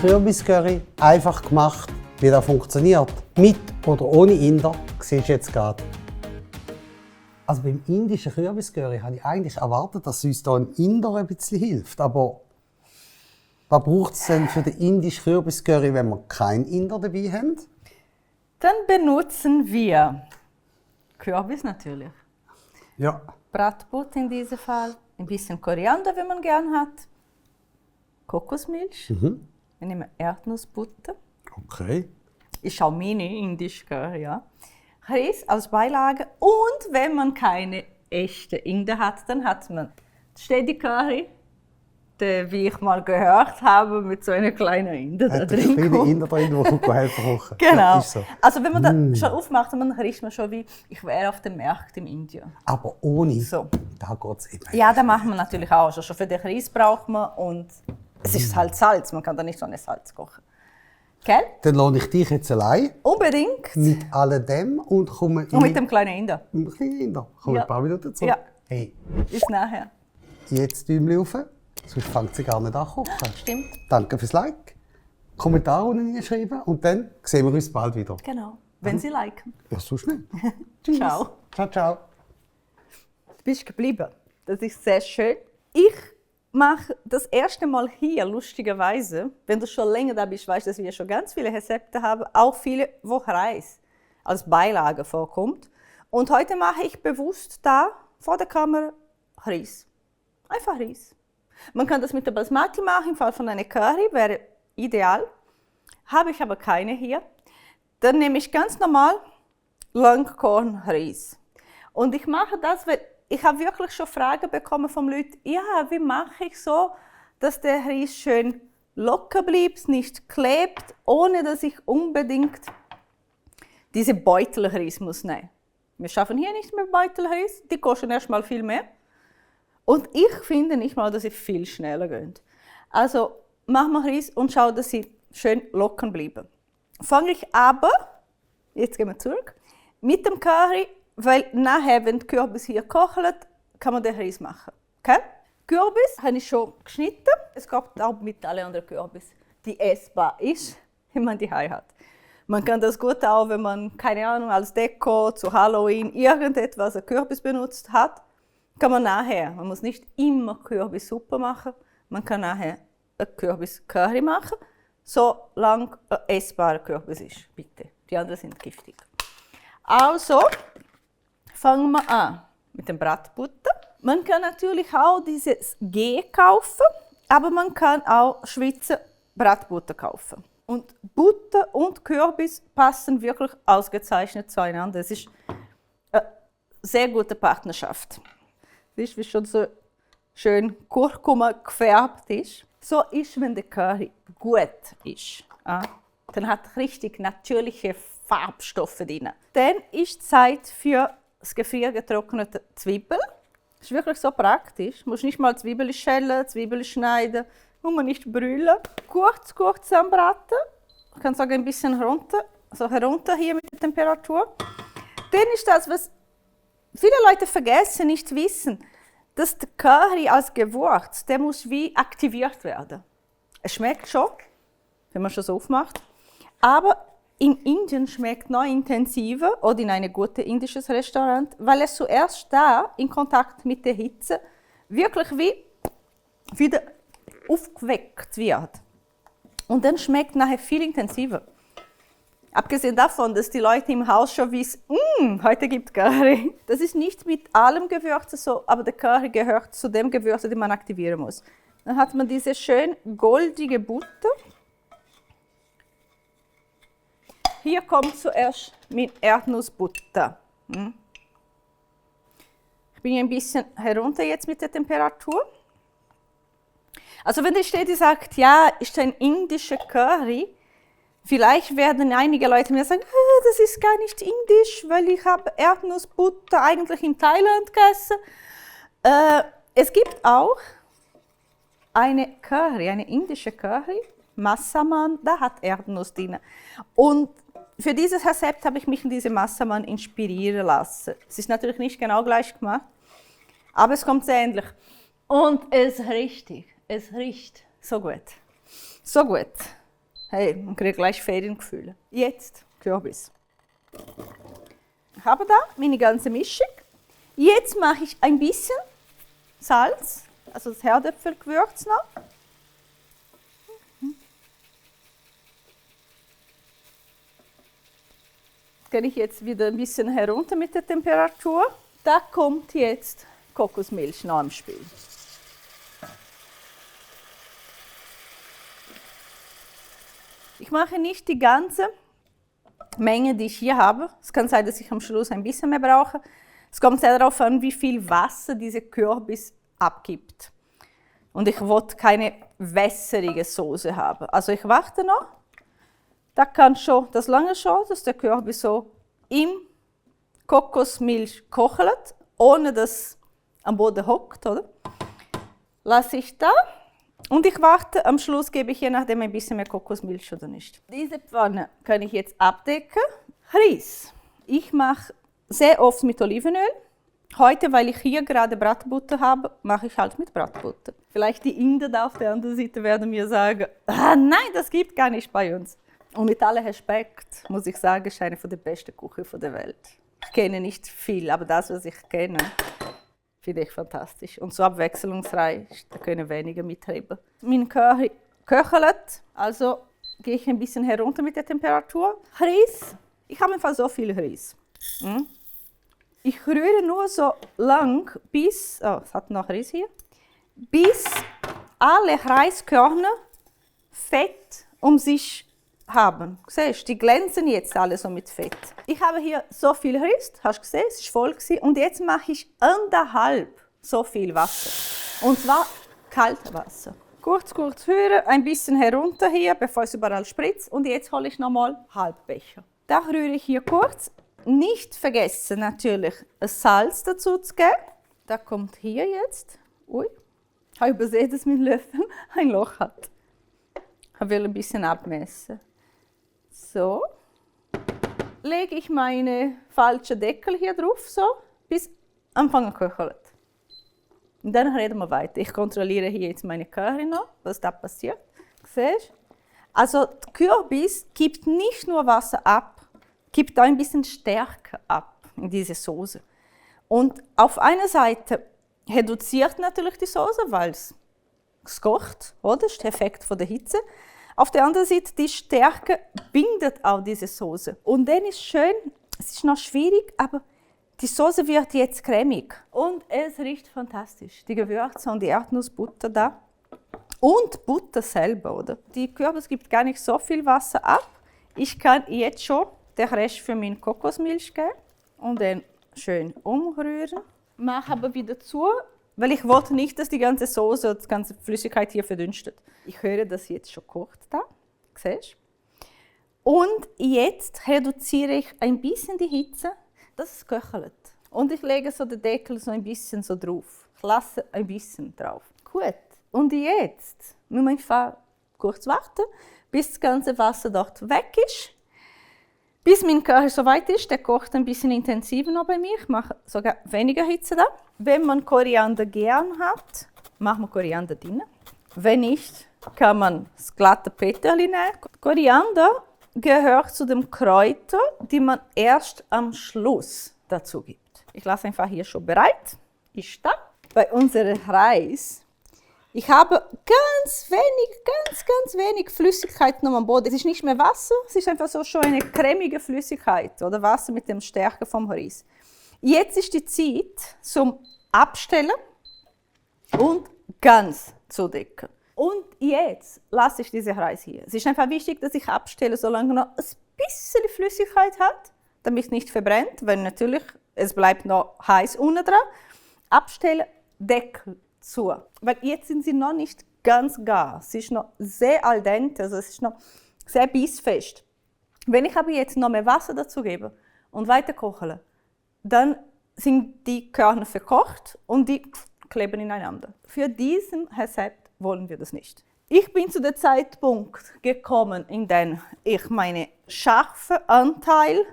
Kürbiscurry, einfach gemacht, wie das funktioniert. Mit oder ohne Inder, siehst du jetzt gerade. Also beim indischen Kürbiscurry habe ich eigentlich erwartet, dass uns da ein Inder ein bisschen hilft. Aber was braucht es denn für den indischen Kürbiscurry, wenn wir keinen Inder dabei haben? Dann benutzen wir Kürbis natürlich. Ja. Bratbutter in diesem Fall, ein bisschen Koriander, wenn man gern hat, Kokosmilch, wir nehmen Erdnussbutter, Okay. ist auch mini indisch, ja. Reis als Beilage und wenn man keine echte Inder hat, dann hat man Steady Curry, der, wie ich mal gehört habe, mit so einer kleinen Inder da Hat drin kleine kommt. Inder drin, die helfen kochen. Genau. Ja, ist so. Also wenn man das schon aufmacht, dann riecht man schon wie, ich wäre auf dem Markt in Indien. Aber ohne, So. da geht es eben. Ja, da machen wir natürlich auch. Also schon für den Reis braucht man und es ist halt Salz, man kann da nicht so eine Salz kochen. Gell? Dann lohne ich dich jetzt allein Unbedingt. mit alledem und komme Und mit dem kleinen Inder. mit dem kleinen Inder. Komme Ja. ein paar Minuten zurück. Ja. Hey, Bis nachher. jetzt Däumchen rauf, sonst fängt sie gar nicht an zu kochen. Stimmt. Danke fürs Like, Kommentar unten schreiben und dann sehen wir uns bald wieder. Genau. Wenn Sie liken. Ja, so schnell. Tschüss. Ciao. Ciao, ciao. Du bist geblieben. Das ist sehr schön. Ich mache das erste Mal hier, lustigerweise, wenn du schon länger da bist, weißt du, dass wir schon ganz viele Rezepte haben, auch viele, wo Reis als Beilage vorkommt. Und heute mache ich bewusst da vor der Kamera Reis. Einfach Reis. Man kann das mit der Basmati machen, im Fall von einer Curry, wäre ideal. Habe ich aber keine hier. Dann nehme ich ganz normal Langkornreis. Und ich mache das, weil ich habe wirklich schon Fragen bekommen von Leuten, ja, wie mache ich so, dass der Reis schön locker bleibt, nicht klebt, ohne dass ich unbedingt diese Beutelreis muss nehmen. Wir schaffen hier nicht mehr Beutelreis, die kosten erstmal viel mehr. Und ich finde nicht mal, dass sie viel schneller gehen. Also machen wir Reis und schau, dass sie schön locker bleiben. Fange ich aber, jetzt gehen wir zurück, mit dem Curry, weil nachher, wenn der Kürbis hier kocht, kann man den Reis machen. Okay? Kürbis habe ich schon geschnitten. Es gibt auch mit allen anderen Kürbis, die essbar ist, wenn man die Hause hat. Man kann das gut auch, wenn man, keine Ahnung, als Deko zu Halloween irgendetwas, einen Kürbis benutzt hat, kann man nachher, man muss nicht immer Kürbissuppe machen, man kann nachher einen Kürbis-Curry machen, solange ein essbarer Kürbis ist, bitte. Die anderen sind giftig. Also, fangen wir an mit dem Bratbutter. Man kann natürlich auch dieses G kaufen, aber man kann auch Schweizer Bratbutter kaufen. Und Butter und Kürbis passen wirklich ausgezeichnet zueinander. Es ist eine sehr gute Partnerschaft. Siehst du, wie schon so schön Kurkuma gefärbt ist. So ist, wenn der Curry gut ist. Dann hat richtig natürliche Farbstoffe drin. Dann ist Zeit für das gefriergetrocknete Zwiebel. Das ist wirklich so praktisch. Du musst nicht mal Zwiebeln schälen, Zwiebeln schneiden, muss man nicht brüllen. Kurz anbraten. Ich kann sagen, ein bisschen runter, also herunter hier mit der Temperatur. Dann ist das, was viele Leute vergessen, nicht wissen, dass der Curry als Gewürz, der muss wie aktiviert werden. Es schmeckt schon, wenn man schon so aufmacht, aber in Indien schmeckt noch intensiver oder in einem guten indisches Restaurant, weil es zuerst da in Kontakt mit der Hitze wirklich wie wieder aufgeweckt wird. Und dann schmeckt nachher viel intensiver. Abgesehen davon, dass die Leute im Haus schon wissen, heute gibt Curry. Das ist nicht mit allem Gewürzen so, aber der Curry gehört zu dem Gewürzen, die man aktivieren muss. Dann hat man diese schön goldige Butter. Hier kommt zuerst mit Erdnussbutter. Ich bin ein bisschen herunter jetzt mit der Temperatur. Also wenn da steht, die sagt, ja, ist ein indischer Curry, vielleicht werden einige Leute mir sagen, das ist gar nicht indisch, weil ich habe Erdnussbutter eigentlich in Thailand gegessen. Es gibt auch eine Curry, eine indische Curry, Massaman, da hat Erdnuss drin. Und für dieses Rezept habe ich mich in diese Massaman inspirieren lassen. Es ist natürlich nicht genau gleich gemacht, aber es kommt sehr ähnlich. Und es riecht so gut. So gut. Hey, man kriegt gleich Feriengefühle. Jetzt Kürbis. Ich habe da meine ganze Mischung. Jetzt mache ich ein bisschen Salz, also das Herdöpfelgewürz noch. Gehe ich jetzt wieder ein bisschen herunter mit der Temperatur. Da kommt jetzt Kokosmilch noch im Spiel. Ich mache nicht die ganze Menge, die ich hier habe. Es kann sein, dass ich am Schluss ein bisschen mehr brauche. Es kommt sehr darauf an, wie viel Wasser diese Kürbis abgibt. Und ich wollte keine wässerige Soße haben. Also ich warte noch. Das lange schon, dass der Kürbis so im Kokosmilch kochelt, ohne dass am Boden hockt, oder? Lasse ich da. Und ich warte, am Schluss gebe ich je nachdem ein bisschen mehr Kokosmilch oder nicht. Diese Pfanne kann ich jetzt abdecken. Reis. Ich mache sehr oft mit Olivenöl. Heute, weil ich hier gerade Bratbutter habe, mache ich halt mit Bratbutter. Vielleicht die Inder da auf der anderen Seite werden mir sagen, nein, das gibt gar nicht bei uns. Und mit allem Respekt muss ich sagen, ist eine der besten Küchen der Welt. Ich kenne nicht viel, aber das, was ich kenne, finde ich fantastisch. Und so abwechslungsreich, da können wenige mitreden. Mein Curry köchelt, also gehe ich ein bisschen herunter mit der Temperatur. Reis, ich habe einfach so viel Reis. Ich rühre nur so lang, bis, es hat noch Reis hier, bis alle Reiskörner Fett um sich haben. Siehst du, die glänzen jetzt alle so mit Fett. Ich habe hier so viel Reis, hast du gesehen, es war voll gewesen. Und jetzt mache ich 1,5 so viel Wasser. Und zwar kaltes Wasser. Kurz rühren, ein bisschen herunter hier, bevor es überall spritzt. Und jetzt hole ich nochmal halb Becher. Da rühre ich hier kurz. Nicht vergessen natürlich das Salz dazu zu geben. Da kommt hier jetzt, ich habe übersehen, dass mein Löffel ein Loch hat. Ich will ein bisschen abmessen. So. Lege ich meine falschen Deckel hier drauf, so, bis anfangen zu köcheln. Und dann reden wir weiter. Ich kontrolliere hier jetzt meine Curry noch, was da passiert. Siehst du? Also, der Kürbis gibt nicht nur Wasser ab, gibt auch ein bisschen Stärke ab in diese Soße. Und auf einer Seite reduziert natürlich die Soße, weil es kocht, oder? Das ist der Effekt von der Hitze. Auf der anderen Seite, die Stärke bindet auch diese Soße. Und dann ist schön, es ist noch schwierig, aber die Soße wird jetzt cremig. Und es riecht fantastisch. Die Gewürze und die Erdnussbutter da. Und Butter selber, oder? Die Kürbis gibt gar nicht so viel Wasser ab. Ich kann jetzt schon den Rest für meine Kokosmilch geben und dann schön umrühren. Mache aber wieder zu, weil ich wollte nicht, dass die ganze Soße, die ganze Flüssigkeit hier verdünstet. Ich höre, dass jetzt schon kocht da. Siehst du? Und jetzt reduziere ich ein bisschen die Hitze, dass es köchelt. Und ich lege so den Deckel so ein bisschen so drauf. Ich lasse ein bisschen drauf. Gut. Und jetzt müssen wir einfach kurz warten, bis das ganze Wasser dort weg ist. Bis mein Curry so weit ist, der kocht ein bisschen intensiver noch bei mir. Ich mache sogar weniger Hitze da. Wenn man Koriander gern hat, macht man Koriander drin. Wenn nicht, kann man das glatte Peterli nehmen. Koriander gehört zu den Kräutern, die man erst am Schluss dazu gibt. Ich lasse einfach hier schon bereit. Ist da. Bei unserem Reis. Ich habe ganz wenig Flüssigkeit noch am Boden. Es ist nicht mehr Wasser, es ist einfach so schon eine cremige Flüssigkeit oder Wasser mit der Stärke vom Reis. Jetzt ist die Zeit zum Abstellen und ganz zudecken. Und jetzt lasse ich diesen Reis hier. Es ist einfach wichtig, dass ich abstelle, solange noch ein bisschen Flüssigkeit hat, damit es nicht verbrennt, weil natürlich es bleibt noch heiß unten dran. Abstellen, Deckel zu. Weil jetzt sind sie noch nicht ganz gar. Es ist noch sehr al dente, also es ist noch sehr bissfest. Wenn ich aber jetzt noch mehr Wasser dazu gebe und weiter koche, dann sind die Körner verkocht und die kleben ineinander. Für diesen Rezept wollen wir das nicht. Ich bin zu dem Zeitpunkt gekommen, in dem ich meine scharfen Anteil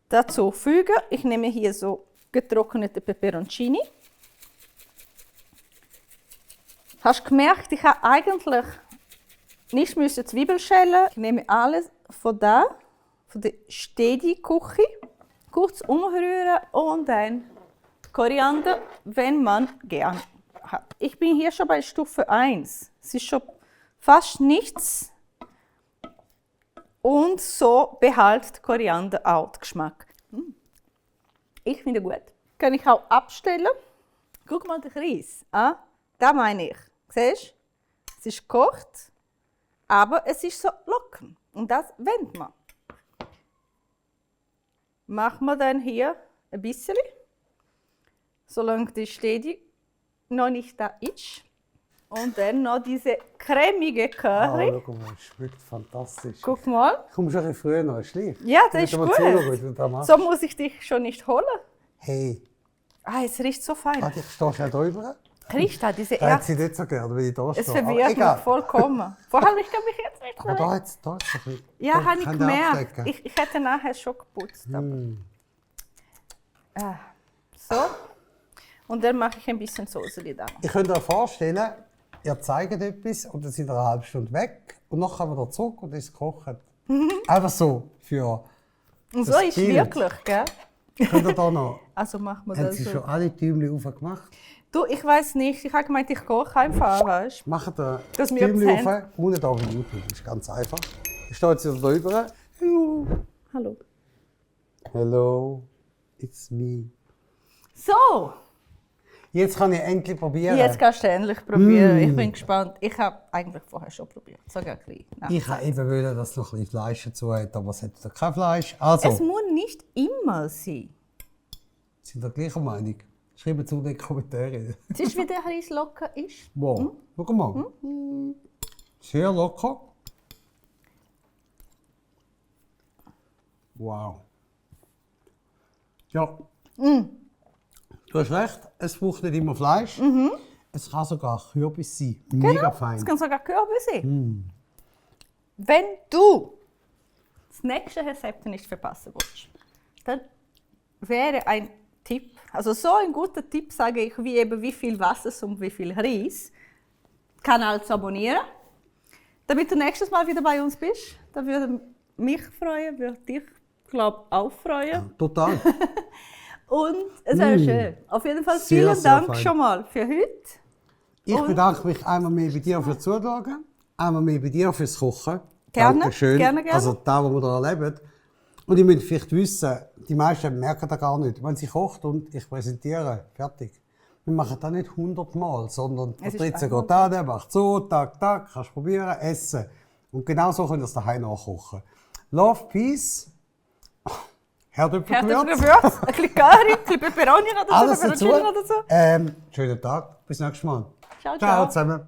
dazu füge. Ich nehme hier so getrocknete Peperoncini. Hast du gemerkt, ich habe eigentlich nicht müssen Zwiebelschellen. Ich nehme alles von da, von der Steady-Küche, kurz umrühren und dann Koriander, wenn man gern hat. Ich bin hier schon bei Stufe 1. Es ist schon fast nichts. Und so behält Koriander auch den Geschmack. Ich finde gut. Kann ich auch abstellen. Guck mal den Reis an. Das meine ich. Siehst du? Es ist gekocht, aber es ist so locker. Und das wendet man. Machen wir dann hier ein bisschen, solange die Steady noch nicht da ist. Und dann noch diese cremige Curry. Schau mal, es schmeckt fantastisch. Guck mal. Kommst du ein bisschen früher noch, ist lieb? Ja, das ist Damit gut. du mal zuschauen, wie du das machst. So muss ich dich schon nicht holen. Hey, Es riecht so fein. ich stehe ja drüber. Riecht da diese Da hat Erde. sie nicht so gerne, wenn ich da stehe. Es Aber verwirrt egal. mich vollkommen. Vorher, ich kann mich jetzt nicht Aber rein. da jetzt ein bisschen. Ja, da habe ich kann ich gemerkt. abdecken. Ich hätte nachher schon geputzt. Aber. So. Und dann mache ich ein bisschen Soße da. Ich könnte mir vorstellen, ihr zeigt etwas und dann sind wir eine halbe Stunde weg und dann kommen wir zurück und es kocht. Einfach so für. Und so das ist Bild. wirklich, gell? Könnt ihr da noch? Also machen wir Haben das Sie so. schon alle Tümchen aufgemacht? Du, ich weiß nicht. Ich habe gemeint, ich koche einfach, weißt du? Machen wir Dass das wir Tümchen das auf. Unten da auf YouTube, das ist ganz einfach. Ich stehe jetzt wieder drüber. Hallo. Hallo. Hello, it's me. So, Jetzt kann ich endlich probieren. jetzt kannst du endlich probieren. Ich bin gespannt. Ich habe eigentlich vorher schon probiert. Sogar gleich. Nein. Ich wollte eben wollen, dass noch ein bisschen Fleisch dazu hat, aber es hat da kein Fleisch. Also, Es muss nicht immer sein. sind wir gleicher Meinung? Schreiben zu in die Kommentare. Siehst du, wie der Reis locker ist? Wow, schau mal. Sehr locker. Wow. Ja. Du hast recht, es braucht nicht immer Fleisch. Es kann sogar Kürbis sein. Mega fein. Es kann sogar Kürbis sein. Wenn du das nächste Rezept nicht verpassen willst, dann wäre ein Tipp, also so ein guter Tipp, sage ich, wie eben wie viel Wasser und wie viel Reis. Kanal zu abonnieren, damit du nächstes Mal wieder bei uns bist. Das würde mich freuen, würde dich, glaube ich, auch freuen. Total. Und es wäre schön. Auf jeden Fall Sehr, vielen sehr Dank fein. schon mal für heute. Ich bedanke mich einmal mehr bei dir fürs Zuschauen, einmal mehr bei dir fürs Kochen. Gerne, Dankeschön. gerne, gerne. Also das, was wir hier erleben. Und ich möchte vielleicht wissen, die meisten merken das gar nicht. Wenn sie kocht und ich präsentiere, fertig. Wir machen das nicht 100 Mal, sondern Es ist Patrizia einmal geht da, macht so, tak, tak, kannst probieren, essen. Und genau so könnt ihr es daheim nachkochen. Love, Peace, Herdöpfelgewürz. Herdöpfelgewürz, ein bisschen Curry, ein bisschen Peperoni oder so, Alles dazu. Peperoncino oder so. Schönen Tag, bis nächstes Mal. Ciao, Ciao ciao. zusammen.